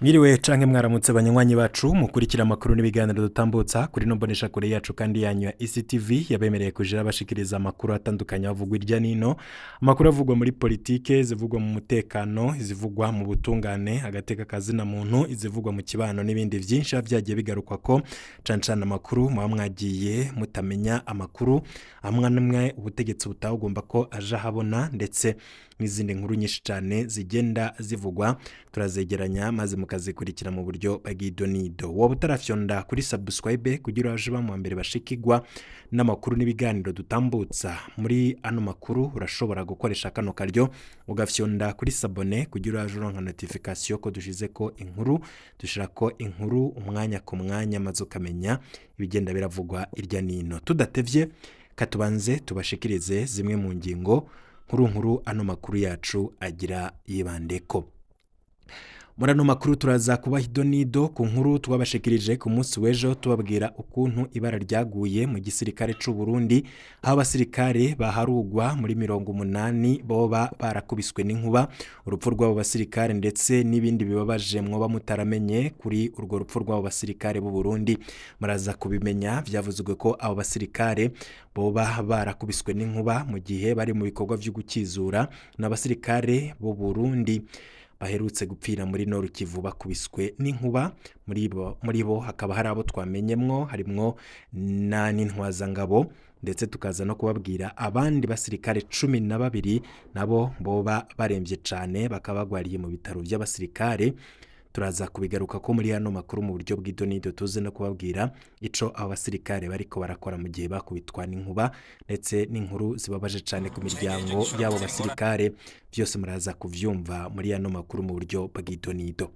Mwiriwe canke mwaramutse, banywanyi bacu mukurikira amakuru n'ibiganiro dutambutsa kuri no mbonesha kure yacu kandi yanyu ya ECTV, yabemereye kujira bashikiriza amakuru atandukanye avugwa irya nino, amakuru avugwa muri politike, zivugwa mu mutekano, izivugwa mu butungane, agateka kazina muntu, izivugwa mu kibano n'ibindi vyinshi vyagiye bigarukwa ko cane cane amakuru muba mwagiye mutamenya, amakuru amwe n'amwe ubutegetsi butagomba ko aja habona, ndetse n'izindi nkuru nyinshi cyane zigenda zivugwa turazegeranya maze mukazikurikira mu buryo bw'idonido. Waba utarafyonda kuri subscribe kugira uraje ba mu mbere bashikigwa n'amakuru n'ibiganiro dutambutsa muri ano makuru, urashobora gukoresha kano karyo ugafyonda kuri s'abonner kugira uraje uronka notification ko dushize ko inkuru, dushira ko inkuru umwanya ku mwanya, maze ukamenya ibigenda biravugwa irya nino. Tudatevye, katubanze tubashikirize zimwe mu ngingo nkuru nkuru ano makuru yacu agira yibandeko. Muri ano makuru turaza kubaha idonido ku nkuru twabashikirije ku munsi w'ejo, tubabwira ukuntu ibara ryaguye mu gisirikare c'u Burundi, aho abasirikare baharugwa muri 80 boba barakubiswe n'inkuba. Urupfu rw'abo basirikare ndetse n'ibindi bibabaje mwoba mutaramenye kuri urwo rupfu rw'abo basirikare b'u Burundi muraza kubimenya. Vyavuzwe ko abo basirikare boba barakubiswe n'inkuba mu gihe bari mu bikorwa vyo gukizura. N'abasirikare b'u Burundi baherutse gupfira muri Nord Kivu bakubiswe n'inkuba. Muri bo hakaba hari abo twamenyemwo, harimwo na n'intwazangabo, ndetse tukaza no kubabwira abandi basirikare 12 nabo boba baremvye cane, bakaba bagwariye mu bitaro vy'abasirikare. Turaza kubigaruka ko muri hano makuru mu buryo bw'idonido, tuze no kubabwira ico abo basirikare bariko barakora mu gihe bakubitwa n'inkuba, ndetse n'inkuru zibabaje cane ku miryango y'abo basirikare. Byose muraza kuvyumva muri ano makuru mu buryo bw'idonido.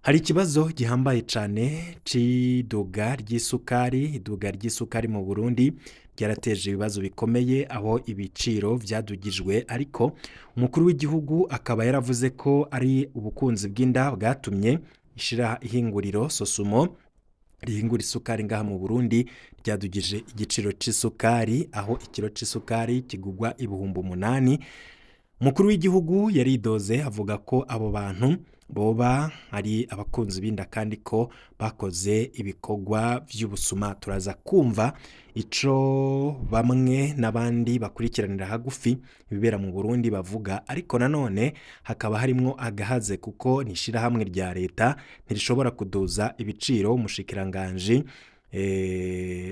Hari ikibazo gihambaye cane c'iduga ry'isukari. Iduga ry'isukari mu Burundi ryarateje ibibazo bikomeye, aho ibiciro vyadugijwe, ariko umukuru w'igihugu akaba yaravuze ko ari ubukunzi bw'inda bwatumye ishira ihinguriro Sosumo rihingura isukari ngaha mu Burundi ryadugije igiciro c'isukari, aho ikiro c'isukari kigugwa 8000. Umukuru w'igihugu yaridoze avuga ko abo bantu boba ari abakunzi b'inda kandi ko bakoze ibikorwa vy'ubusuma. Turaza kumva ico bamwe n'abandi bakurikiranira hagufi ibibera mu Burundi bavuga, ariko nanone hakaba harimwo agahaze, kuko n'ishirahamwe rya leta ntirishobora kuduza ibiciro umushikiranganji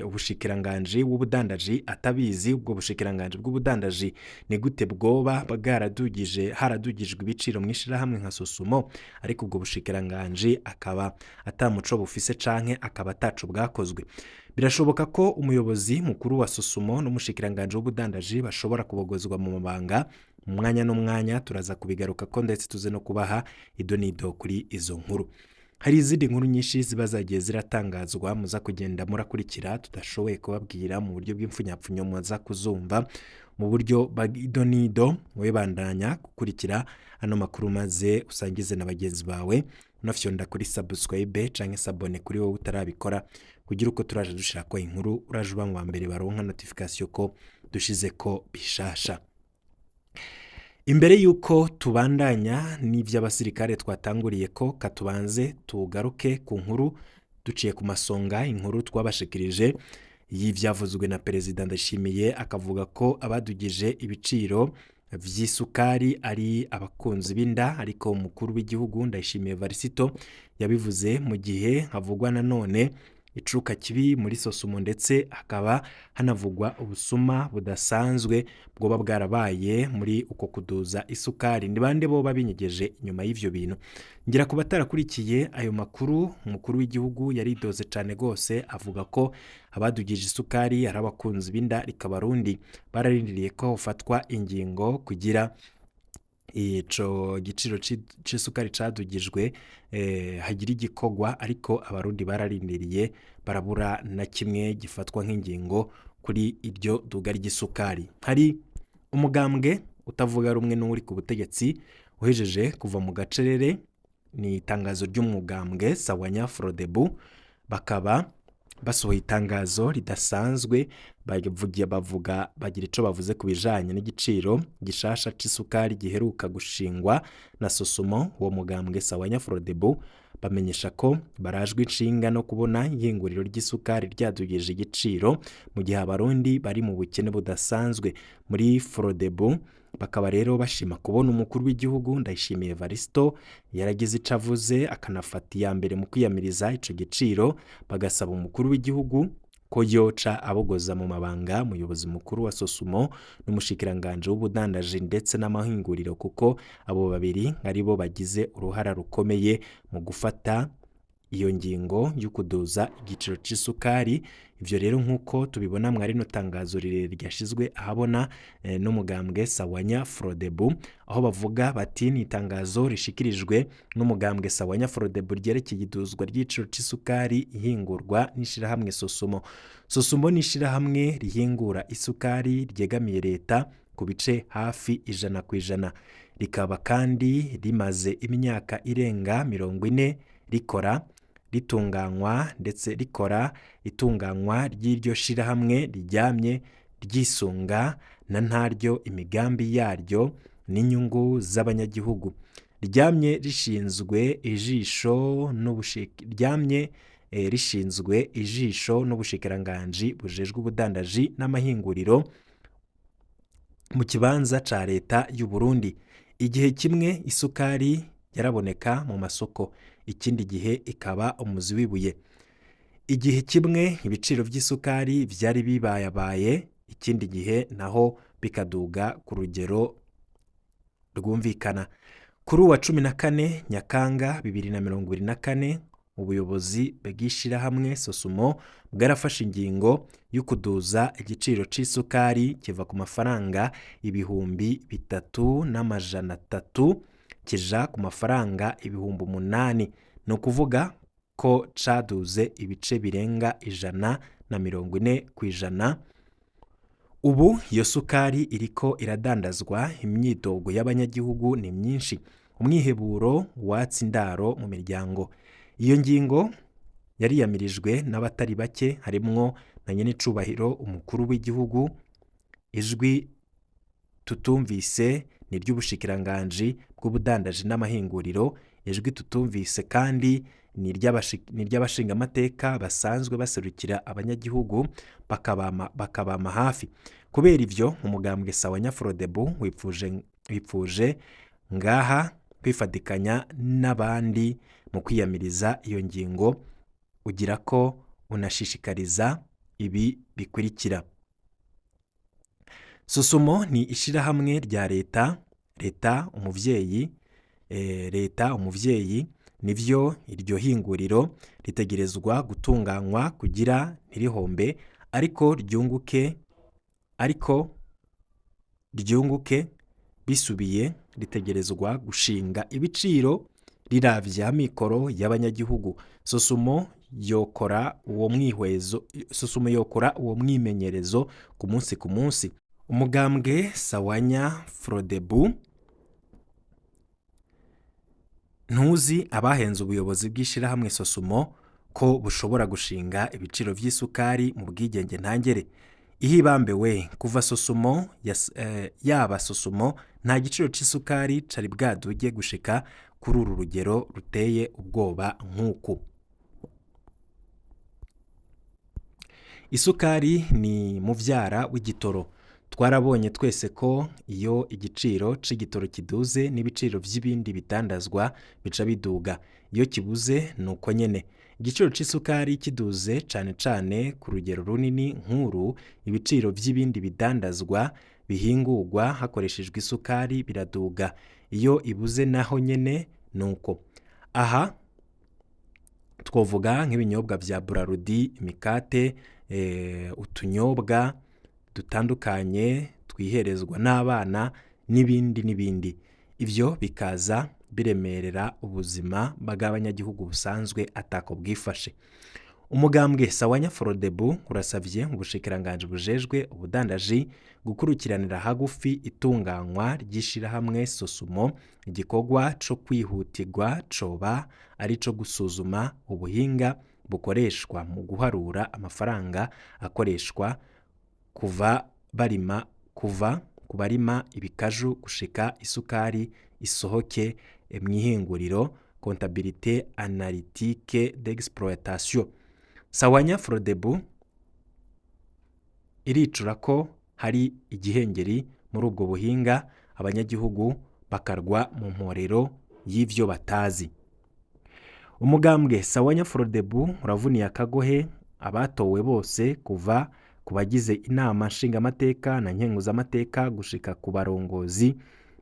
ubushikiranganji w'ubudandaji atabizi. Ubwo bushikiranganji bw'ubudandaji ni gute bwoba bwaradugije, haradugijwe ibiciro mu ishirahamwe nka Sosumo, ariko ubwo bushikiranganji akaba atamuco bufise canke akaba ataco bwakozwe? Birashoboka ko umuyobozi mukuru wa Sosumo n'umushikiranganji w'ubudandaji bashobora kubogozwa mu mabanga mu mwanya n'umwanya. Turaza kubigaruka ko ndetse tuze no kubaha idonido kuri izo nkuru. Hari izindi nkuru nyinshi ziba zagiye ziratangazwa muza kugenda murakurikira tudashoboye kubabwira mu buryo bw'imfunyapfunyo, muza kuzumva mu buryo bw'idonido. Wowe bandanya gukurikira ano makuru maze usangize na bagenzi bawe, unafyonda kuri subscribe canke s'abonner kuri wowe utarabikora, kugira uko turaje dushirako inkuru uraje uba mu ba mbere baronka notification ko dushize ko bishasha. Imbere y'uko tubandanya n'ivy'abasirikare twatanguriye ko, katubanze tugaruke ku nkuru duciye ku masonga, inkuru twabashikirije y'ivyavuzwe na Perezida Ndayishimiye, akavuga ko abadugije ibiciro vy'isukari ari abakunzi b'inda. Ariko umukuru w'igihugu Ndayishimiye Varisito yabivuze mu gihe havugwa nanone icuka kibi muri Sosumo, ndetse hakaba hanavugwa ubusuma budasanzwe bwoba bwarabaye muri uko kuduza isukari. Ni bande boba binyegeje inyuma y'ivyo bintu? Ngira ku batarakurikiye ayo makuru, umukuru w'igihugu yaridoze cane gose avuga ko abadugije isukari ari abakunzi b'inda, rikabarundi bararindiriye ko hofatwa ingingo kugira ico giciro c'isukari cadugijwe hagira igikorwa, ariko abarundi bararindiriye barabura na kimwe gifatwa nk'ingingo kuri iryo duga ry'isukari. Hari umugambwe utavuga rumwe n'uri ku butegetsi uhejeje kuva mu gacerere. Ni itangazo ry'umugambwe Sawanya Frodebu, bakaba basohoye itangazo ridasanzwe. Bavugiye bavuga bagira ico bavuze ku bijanye n'igiciro gishasha c'isukari giheruka gushingwa na Sosumo. Uwo mugambwe Sawanya Frodebu bamenyesha ko barajwe inshinga no kubona ihinguriro ry'isukari ryadugije igiciro mu gihe Abarundi bari mu bukene budasanzwe. Muri Frodebu bakaba rero bashima kubona umukuru w'igihugu Ndayishimiye Evaristo yaragize ico avuze, akanafata iya mbere mu kwiyamiriza ico giciro. Bagasaba umukuru w'igihugu ko yoca abogoza mu mabanga umuyobozi mukuru wa Sosumo n'umushikiranganje w'ubudandaji ndetse n'amahinguriro, kuko abo babiri aribo bagize uruhara rukomeye mu gufata iyo ngingo yo kuduza igiciro c'isukari. Ivyo rero nk'uko tubibona mwari rino tangazo rirerire ryashizwe ahabona n'umugambwe Sawanya Frodebu, aho bavuga bati: ni itangazo rishikirijwe n'umugambwe Sawanya Frodebu ryerekeye iduzwa ry'igiciro c'isukari ihingurwa n'ishirahamwe Sosumo. Sosumo ni ishirahamwe rihingura isukari ryegamiye leta ku bice hafi 100%, rikaba kandi rimaze imyaka irenga 40 rikora ritunganywa ndetse rikora. Itunganywa ry'iryo shirahamwe riryamye ryisunga na ntaryo imigambi yaryo n'inyungu z'abanyagihugu, ryamye rishinzwe ijisho ryamye rishinzwe ijisho n'ubushikiranganji bujejwe ubudandaji n'amahinguriro mu kibanza ca leta y'u Burundi. Igihe kimwe isukari yaraboneka mu masoko, ikindi gihe ikaba umuzi w'ibuye. Igihe kimwe ibiciro by'isukari byari bibayabaye, ikindi gihe naho bikaduga ku rugero rwumvikana. Kuri uwa 14 Nyakanga 2024, ubuyobozi bw'ishirahamwe Sosumo bwarafashe ingingo yo kuduza igiciro c'isukari kiva ku mafaranga 3,300 kija ku mafaranga 8,000, ni ukuvuga ko caduze ibice birenga 140%. Ubu iyo sukari iriko iradandazwa, imyidogo y'abanyagihugu ni myinshi, umwiheburo watse indaro mu miryango. Iyo ngingo yariyamirijwe n'abatari bake, harimwo na nyenicubahiro umukuru w'igihugu. Ijwi tutumvise ni iry'ubushikiranganji bw'ubudandaji n'amahinguriro. Ijwi tutumvise kandi ni iry'abashingamateka basanzwe baserukira abanyagihugu bakabama hafi. Kubera ivyo, umugambwe Sawanya Frodebu wipfuje ngaha kwifatikanya n'abandi mu kwiyamiriza iyo ngingo, ugira ko unashishikariza ibi bikurikira: Sosumo ni ishirahamwe rya leta, leta umuvyeyi nivyo iryo hinguriro ritegerezwa gutunganywa kugira ntirihombe ariko ryunguke. Bisubiye ritegerezwa gushinga ibiciro riravye amikoro y'abanyagihugu. Sosumo yokora uwo mwimenyerezo ku munsi ku munsi. Umugambwe Sawanya Frodebu ntuzi abahenze ubuyobozi bw'ishirahamwe Sosumo ko bushobora gushinga ibiciro vy'isukari mu bwigenge ntangere. Ihibambe we kuva Sosumo yaba Sosumo, nta giciro c'isukari cari bwaduge gushika kuri uru rugero ruteye ubwoba nk'uku. Isukari ni muvyara w'igitoro. Twarabonye twese ko iyo igiciro c'igitoro kiduze, n'ibiciro vy'ibindi bidandazwa bica biduga. Iyo kibuze nuko nyene. Igiciro c'isukari kiduze cane cane ku rugero runini nk'uru, ibiciro vy'ibindi bidandazwa bihingurwa hakoreshejwe isukari biraduga. Iyo ibuze naho nyene nuko. Aha twovuga nk'ibinyobwa vya Brarudi, imikate, utunyobwa dutandukanye twiherezwa n'abana n'ibindi n'ibindi. Ivyo bikaza biremerera ubuzima bw'abanyagihugu busanzwe atako bwifashe. Umugambwe Sawanya Frodebu urasavye ubushikiranganji bujejwe ubudandaji gukurikiranira hagufi itunganywa ry'ishirahamwe Sosumo. Igikorwa co kwihutirwa coba ari ico gusuzuma ubuhinga bukoreshwa mu guharura amafaranga akoreshwa. Kuva barima, kuva ku barima ibikaju gushika isukari isohoke mw'ihinguriro, comptabilité analytique d'exploitation. Sawanya Frodebu iricura ko hari igihengeri muri ubwo buhinga, abanyagihugu bakarwa mu mporero y'ivyo batazi. Umugambwe Sawanya Frodebu uravuniye akagohe abatowe bose, kuva ku bagize inama nshingamateka na nkenguzamateka gushika ku barongozi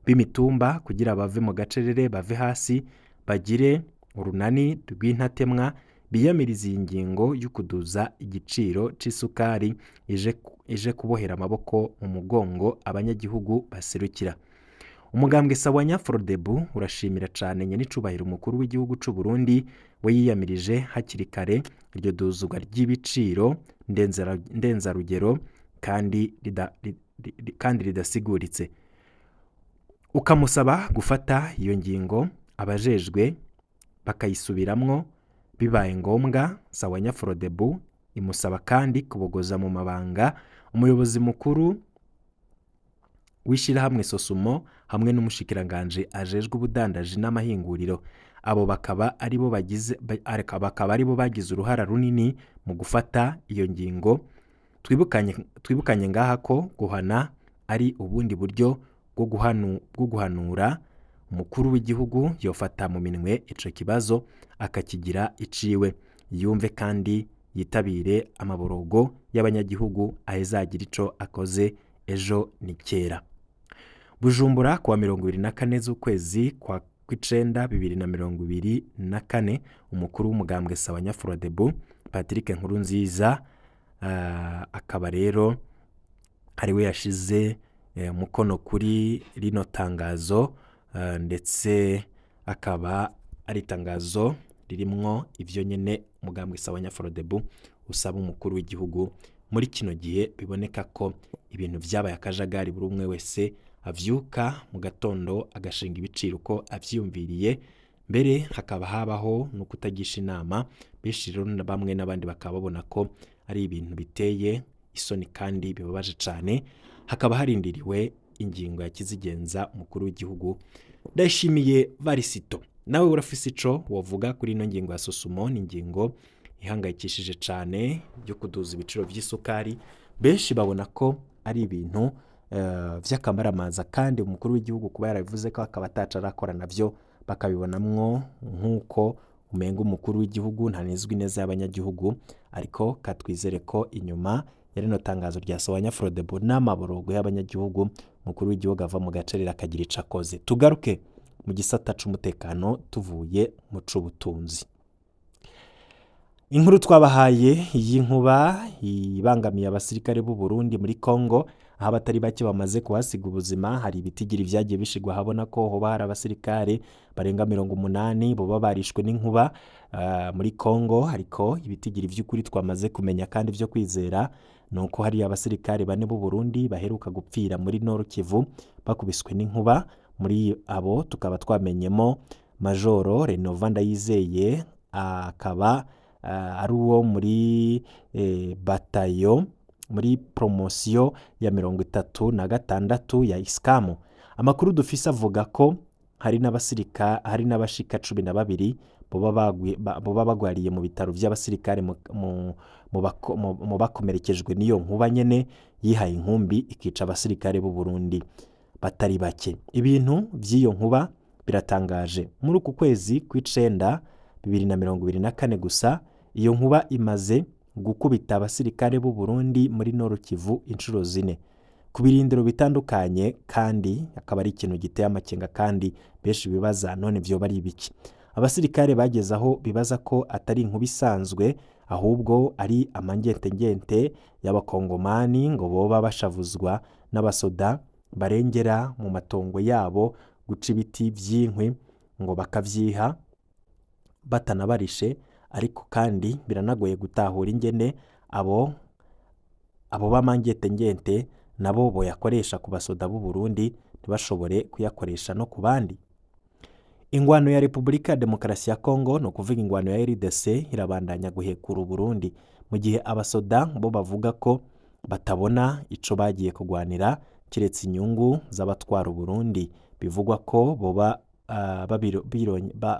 b'imitumba, kugira bave mu gacerere, bave hasi, bagire urunani rw'intatemwa, biyamiriza iyi ngingo yo kuduza igiciro c'isukari ije kubohera amaboko mu mugongo abanyagihugu baserukira. Umugambwe Sawanya Frodebu urashimira cane nyenicubahiro umukuru w'igihugu c'u Burundi, we yiyamirije hakiri kare iryo duzwa ry'ibiciro ndenzarugero kandi ridasiguritse, ukamusaba gufata iyo ngingo, abajejwe bakayisubiramwo bibaye ngombwa. Sawanya Frodebu imusaba kandi kubogoza mu mabanga umuyobozi mukuru w'ishyirahamwe Sosumo hamwe n'umushikiranganji ajejwe ubudandaji n'amahinguriro. Abo bakaba aribo bagize uruhara runini mu gufata iyo ngingo. Twibukanye ngaha ko guhana ari ubundi buryo bwo guhanura. Umukuru w'igihugu yofata mu minwe ico kibazo, akakigira iciwe, yumve kandi yitabire amaborogo y'abanyagihugu, ahezagira ico akoze. Ejo ni kera. Bujumbura, kuwa 24 z'ukwezi kwa kw'icenda 2024. Umukuru w'umugambwe Sawanya Frodebu, Patrick Nkurunziza, akaba rero ari we yashize umukono kuri rino tangazo, ndetse akaba ari itangazo ririmwo ivyo nyene umugambwe Sawanya Frodebu usaba umukuru w'igihugu muri kino gihe biboneka ko ibintu vyabaye akajagari, buri umwe wese avyuka mu gatondo agashinga ibiciro uko avyiyumviriye, mbere hakaba habaho no kutagisha inama benshi. Rero na bamwe n'abandi bakaba babona ko ari ibintu biteye isoni kandi bibabaje cane. Hakaba harindiriwe ingingo ya kizigenza umukuru w'igihugu Ndayishimiye Varisito. Nawe urafise ico wovuga kuri ino ngingo ya Sosumo? Ni ingingo ihangayikishije cane yo kuduza ibiciro vy'isukari. Benshi babona ko ari ibintu vy'akamaramaza, kandi umukuru w'igihugu kuba yarabivuze ko akaba ataca arakora navyo, bakabibonamwo nk'uko umenga umukuru w'igihugu ntanizwi neza y'abanyagihugu. Ariko katwizere ko inyuma ya rino tangazo rya Sawanya Frodebu n'amaborogo y'abanyagihugu, umukuru w'igihugu ava mu gacerera akagira ico akoze. Tugaruke mu gisata c'umutekano tuvuye mu c'ubutunzi. Inkuru twabahaye y'inkuba ibangamiye abasirikare b'u Burundi muri Congo, aho abatari bake bamaze kuhasiga ubuzima. Hari ibitigiri vyagiye bishigwa habona ko hoba hari abasirikare barenga 80 boba barishwe n'inkuba muri Congo, ariko ibitigiri vy'ukuri twamaze kumenya kandi vyo kwizera ni uko hari abasirikare bane b'u Burundi baheruka gupfira muri Nord Kivu bakubiswe n'inkuba. Muri abo tukaba twamenyemo Majoro Renova Ndayizeye, akaba ari uwo muri batayo muri promosiyo ya 36 ya Iskamu. Amakuru dufise avuga ko hari n'abasirika, hari n'abashika 12 boba bagwariye mu bitaro vy'abasirikare mu bakomerekejwe n'iyo nkuba nyene yihaye inkumbi ikica abasirikare b'u Burundi batari bake. Ibintu vy'iyo nkuba biratangaje. Muri uku kwezi kw'icenda 2024 gusa, iyo nkuba imaze gukubita abasirikare b'u Burundi muri Nord Kivu inshuro zine ku birindiro bitandukanye, kandi akaba ari ikintu giteye amakenga kandi benshi bibaza none vyoba ari ibiki. Abasirikare bageze aho bibaza ko atari inkuba isanzwe, ahubwo ari amangentengente y'abakongomani ngo boba bashavuzwa n'abasoda barengera mu matongo yabo guca ibiti vy'inkwi, ngo bakavyiha batanabarishe. Ariko kandi biranagoye gutahura ingene abo b'amangentengente nabo boyakoresha ku basoda b'u Burundi, ntibashobore kuyakoresha no ku bandi. Ingwano ya Repubulika ya Demokarasi ya Kongo, ni ukuvuga ingwano ya RDC, irabandanya guhekura Uburundi, mu gihe abasoda bo bavuga ko Batabona ico bagiye kugwanira kiretse inyungu z'abatwara Uburundi. Bivugwa ko boba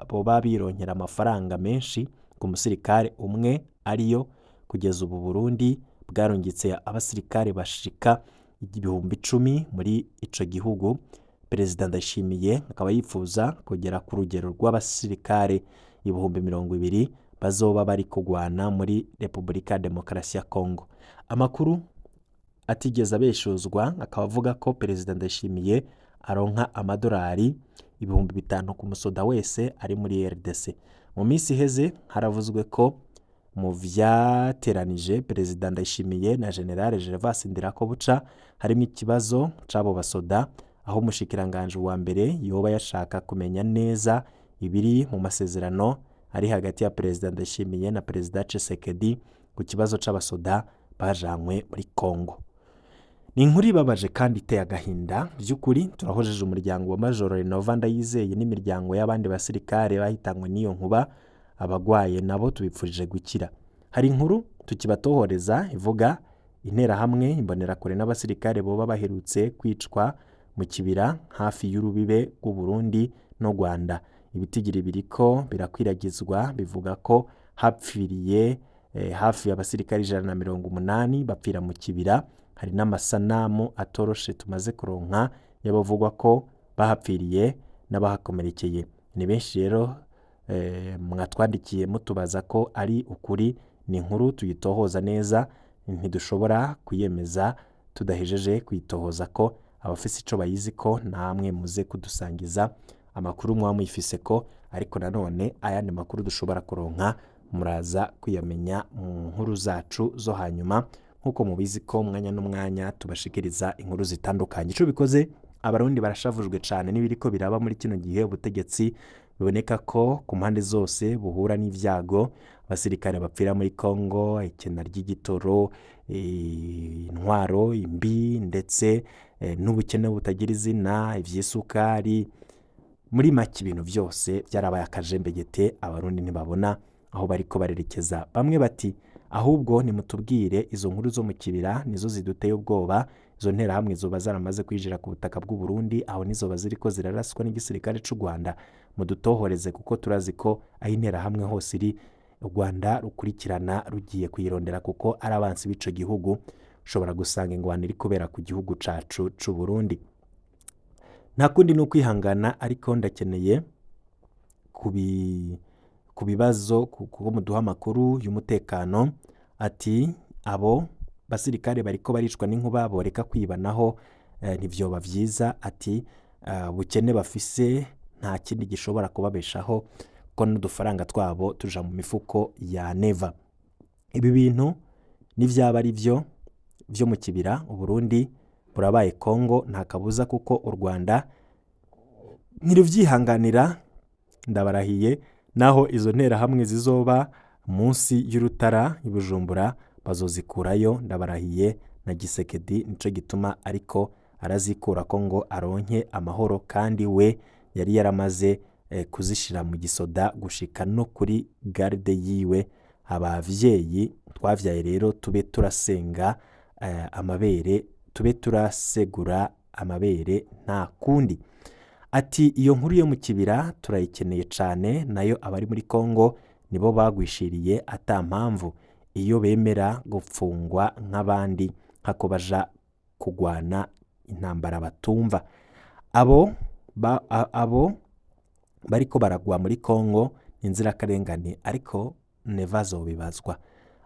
boba bironkera amafaranga menshi ku musirikare umwe ariyo. Kugeza ubu Burundi bwarungitse abasirikare bashika 10,000 muri ico gihugu. Perezida Ndayishimiye akaba yifuza kugera ku rugero rw'abasirikare 20,000 bazoba bari kugwana muri Repubulika ya Demokarasi ya Kongo. Amakuru atigeze abeshuzwa akaba avuga ko Perezida Ndayishimiye aronka amadolari 5,000 ku musoda wese ari muri RDC. Mu minsi iheze haravuzwe ko mu vyateranije Perezida Ndayishimiye na General Gervas Ndirakobuca harimo ikibazo c'abo basoda, aho umushikiranganji wa mbere yoba yashaka kumenya neza ibiri mu masezerano ari hagati ya Perezida Ndayishimiye na Perezida Tshisekedi ku kibazo c'abasoda bajanywe muri Kongo. Ni inkuru ibabaje kandi iteye agahinda. By'ukuri turahojeje umuryango wa Majoro Renova Ndayizeye n'imiryango y'abandi basirikare bahitanywe n'iyo nkuba. Abagwaye nabo tubipfurije gukira. Hari inkuru tukibatohoreza ivuga Interahamwe, Imbonerakure n'abasirikare boba baherutse kwicwa mu kibira hafi y'urubibe rw'u Burundi no Rwanda. Ibitigiri biriko birakwiragizwa bivuga ko hapfiriye hafi abasirikare 180 bapfira mu kibira. Hari n'amasanamu atoroshe tumaze kuronka y'abavugwa ko bahapfiriye n'abahakomerekeye. Ni benshi rero mwatwandikiye mutubaza ko ari ukuri. Ni inkuru tuyitohoza neza, ntidushobora kuyemeza tudahejeje kuyitohoza ko abafise ico bayizi ko namwe muze kudusangiza amakuru muba muyifise ko. Ariko nanone ayandi makuru dushobora kuronka muraza kuyamenya mu nkuru zacu zo hanyuma, nk'uko mubizi ko umwanya n'umwanya tubashikiriza inkuru zitandukanye. Ico bikoze, Abarundi barashavujwe cane n'ibiriko biraba muri kino gihe. Ubutegetsi biboneka ko ku mpande zose buhura n'ivyago: abasirikare bapfira muri Kongo, ikena ry'igitoro, intwaro imbi, ndetse n'ubukene butagira izina, ivy'isukari. Muri make ibintu byose byarabaye akajembegete. Abarundi ntibabona aho bariko barerekeza. Bamwe bati: "Ahubwo nimutubwire, izo nkuru zo mu kibira nizo ziduteye ubwoba. Izo nterahamwe zoba zaramaze kwinjira ku butaka bw'u Burundi? Aho nizoba ziriko ziraraswa n'igisirikare c'u Rwanda? Mudutohoreze, kuko turazi ko aho interahamwe hose iri u Rwanda rukurikirana rugiye kuyirondera, kuko ari abansi b'ico gihugu. Ushobora gusanga ingwano iri kubera ku gihugu cacu c'u Burundi." Nta kundi ni ukwihangana, ariko ndakeneye ku bibazo kuko muduha amakuru y'umutekano. Ati abo basirikare bariko baricwa n'inkuba boreka kwibanaho, ntivyoba vyiza. Ati bukene bafise nta kindi gishobora kubabeshaho, ko n'udufaranga twabo tuja mu mifuko ya Neva. Ibi bintu nivyaba ari vyo vyo mu kibira, Uburundi burabaye Kongo nta kabuza, kuko u Rwanda ntiruvyihanganira, ndabarahiye. Naho izo nterahamwe zizoba munsi y'urutara i Bujumbura, bazozikurayo, ndabarahiye. Na Gisekedi nico gituma ariko arazikura ko ngo aronke amahoro, kandi we yari yaramaze kuzishira mu gisoda gushika no kuri garde yiwe. Abavyeyi twavyaye rero tube turasenga amabere, tube turasegura amabere, nta kundi. Ati iyo nkuru yo mu kibira turayikeneye cane. Nayo abari muri Kongo nibo bagwishiriye ata mpamvu. Iyo bemera gupfungwa nk'abandi nkako baja kugwana intambara batumva. Abo bariko baragwa muri Kongo ni inzirakarengane, ariko Neva azobibazwa.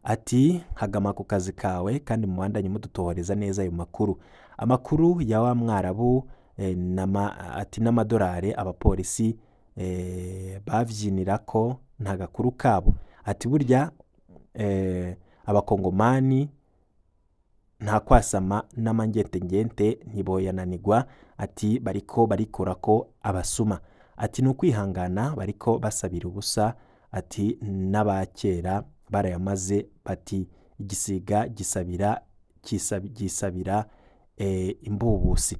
Ati hagama ku kazi kawe kandi mubandanye mudutohoreza neza ayo makuru, amakuru ya wa Mwarabu. Ati n'amadolari abapolisi bavyinirako nta gakuru kabo. Ati burya Abakongomani nta kwasama n'amangentengente ntiboyananirwa. Ati bariko barikurako abasuma. Ati ni ukwihangana, bariko basabira ubusa. Ati n'abakera barayamaze bati igisiga gisabira gisabira imbubusi.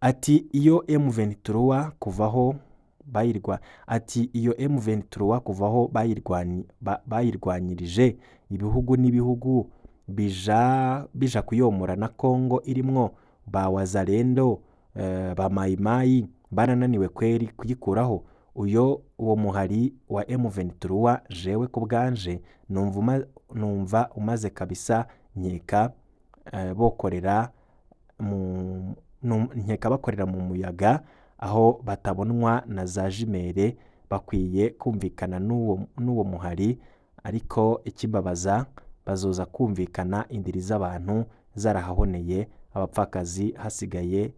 Ati iyo M23 kuvaho bayirwa, ati iyo M23 kuvaho bayirwanyirije ibihugu n'ibihugu. Bija kuyomora na Kongo irimwo ba Wazalendo, ba Mayimayi barananiwe kweri kuyikuraho. Uyo uwo muhari wa M23 jewe ku bwanje numva umaze kabisa, nkeka bokorera mu nkeka bakorera mu muyaga aho batabonwa na za jimere. Bakwiye kumvikana n'uwo muhari, ariko ikimbabaza bazoza kumvikana indiri z'abantu zarahahoneye, abapfakazi hasigaye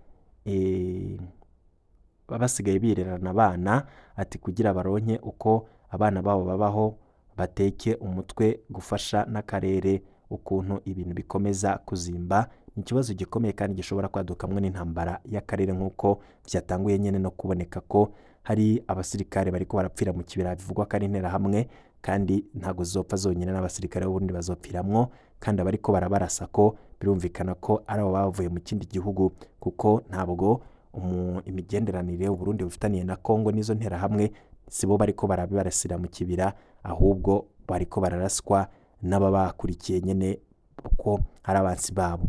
basigaye birerana abana, ati kugira baronke uko abana babo babaho, bateke umutwe gufasha n'akarere. Ukuntu ibintu bikomeza kuzimba ni ikibazo gikomeye kandi gishobora kwadukamwo n'intambara y'akarere, nk'uko byatanguye nyine no kuboneka ko hari abasirikare bariko barapfira mu kibira, bivugwa ko ari interahamwe, kandi ntabwo zizopfa zonyine, n'abasirikare b'Uburundi bazopfiramwo, kandi abariko barabarasa ko birumvikana ko ari abo bavuye mu kindi gihugu, kuko ntabwo imigenderanire Uburundi bufitaniye na Kongo n'izo nterahamwe sibo bariko barabibarasira mu kibira, ahubwo bariko bararaswa n'ababakurikiye nyene kuko ari abansi babo.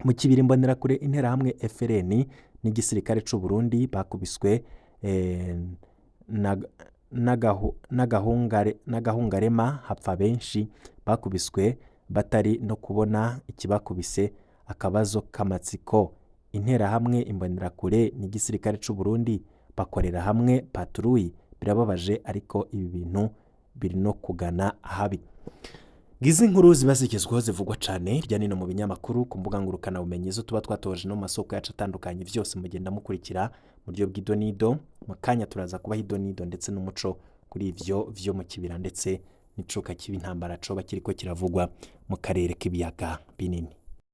Mu kibira imbonerakure, interahamwe FRN n'igisirikare c'u Burundi bakubiswe n'agahungarema, hapfa benshi. Bakubiswe batari no kubona ikibakubise. Akabazo k'amatsiko: interahamwe, imbonerakure n'igisirikare c'u Burundi bakorera hamwe patrouille? Birababaje, ariko ibi bintu biri no kugana ahabi. Ngizi inkuru ziba zigezweho zivugwa cyane hirya no hino mu binyamakuru, ku mbuga ngurukanabumenyi zo tuba twatoje no mu masoko yacu atandukanye, byose mugenda mukurikira mu buryo bw'idonido. Mu kanya turaza kubaha idonido ndetse n'umuco kuri ivyo vyo mu kibira ndetse n'icuka cy'intambara coba kiriko kiravugwa mu karere k'ibiyaga binini.